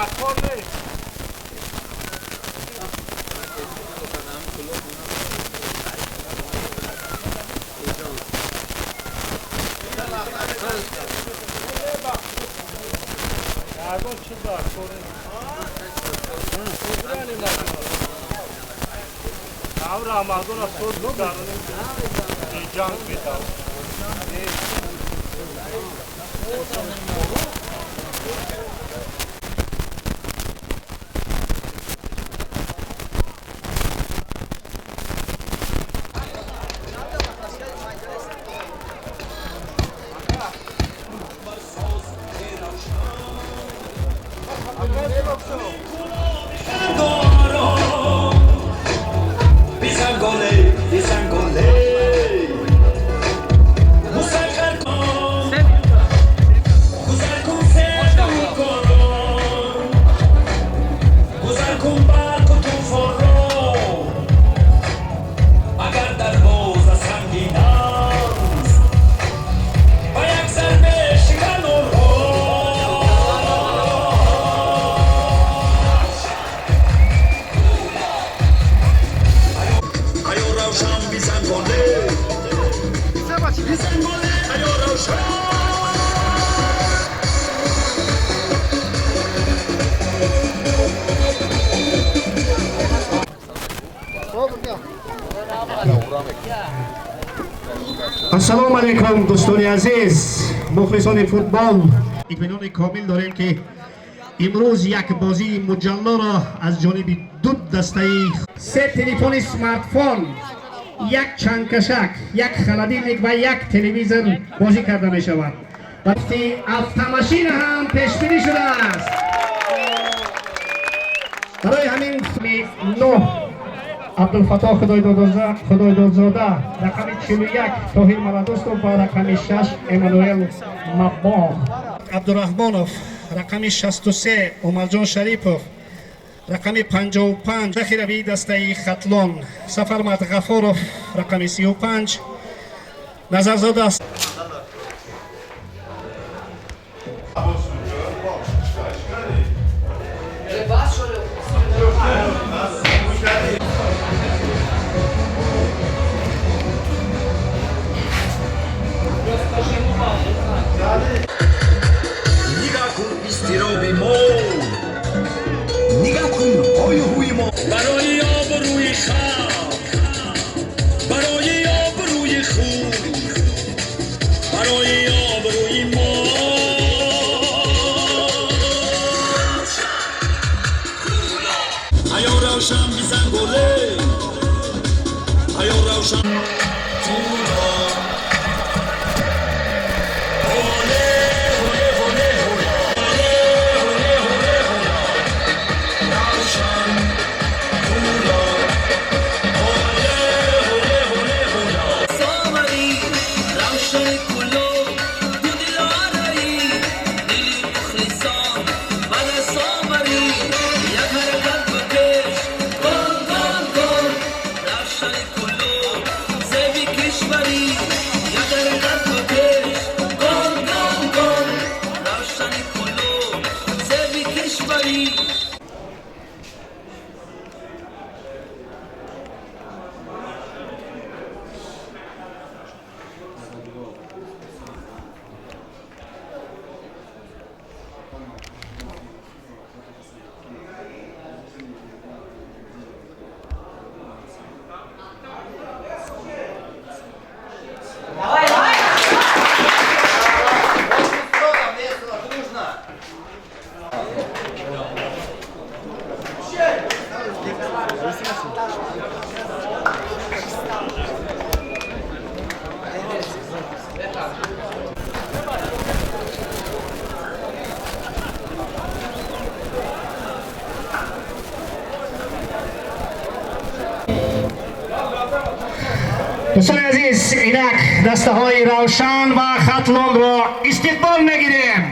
Дар кор нест. Ягон чиз дар кор нест. Рамазона соз гузаронем, беҷанг бетав. Ассалому алайкум, дӯстони азиз, мухлисони футбол. Итминони комил дорем, ки имрӯз як бозии муҷаллоро аз ҷониби ду дастаи се телефони смартфон, як чангкашак, як холодильник ва як телевизор бозӣ карда мешавад. Вақти автомашина ҳам пешбинӣ шудааст. Барои ҳамин нӯҳ Абдулфатоҳ Худойдодзода, рақами 41 Тоҳир Маладостов ва рақами 6 Эммануэл Маббох Абдураҳмонов, рақами 63 Умарҷон Шарипов, рақами 55 захиравии дастаи Хатлон Сафармад Ғафуров, рақами 35 Назарзода. Нигоҳ кун изтироби мо, нигоҳ кун ҳою ҳуи мо. Барои обрӯи халқ, барои обрӯи худ, барои обрӯи мо. Аё Равшан, бизан голе! Аё Равшан! Туло! Оле, оле, оле, оле, оле, оле, оле! Равшан, Туло! Оле, оле, оле, оле! Совари, Равшани Кӯлоб, ту дилораи дили мухлисон, ба даст оварӣ як ҳаракат ба пеш, гол, гол, гол! Равшани Кӯлоб, зеби кишварӣ, як ҳаракат ба пеш, гол, гол, гол! Равшани Кӯлоб, зеби кишварӣ. Весело, дружно. Дӯстони азиз, инак дастаҳои Равшан ва Хатлонро истиқбол мегирем.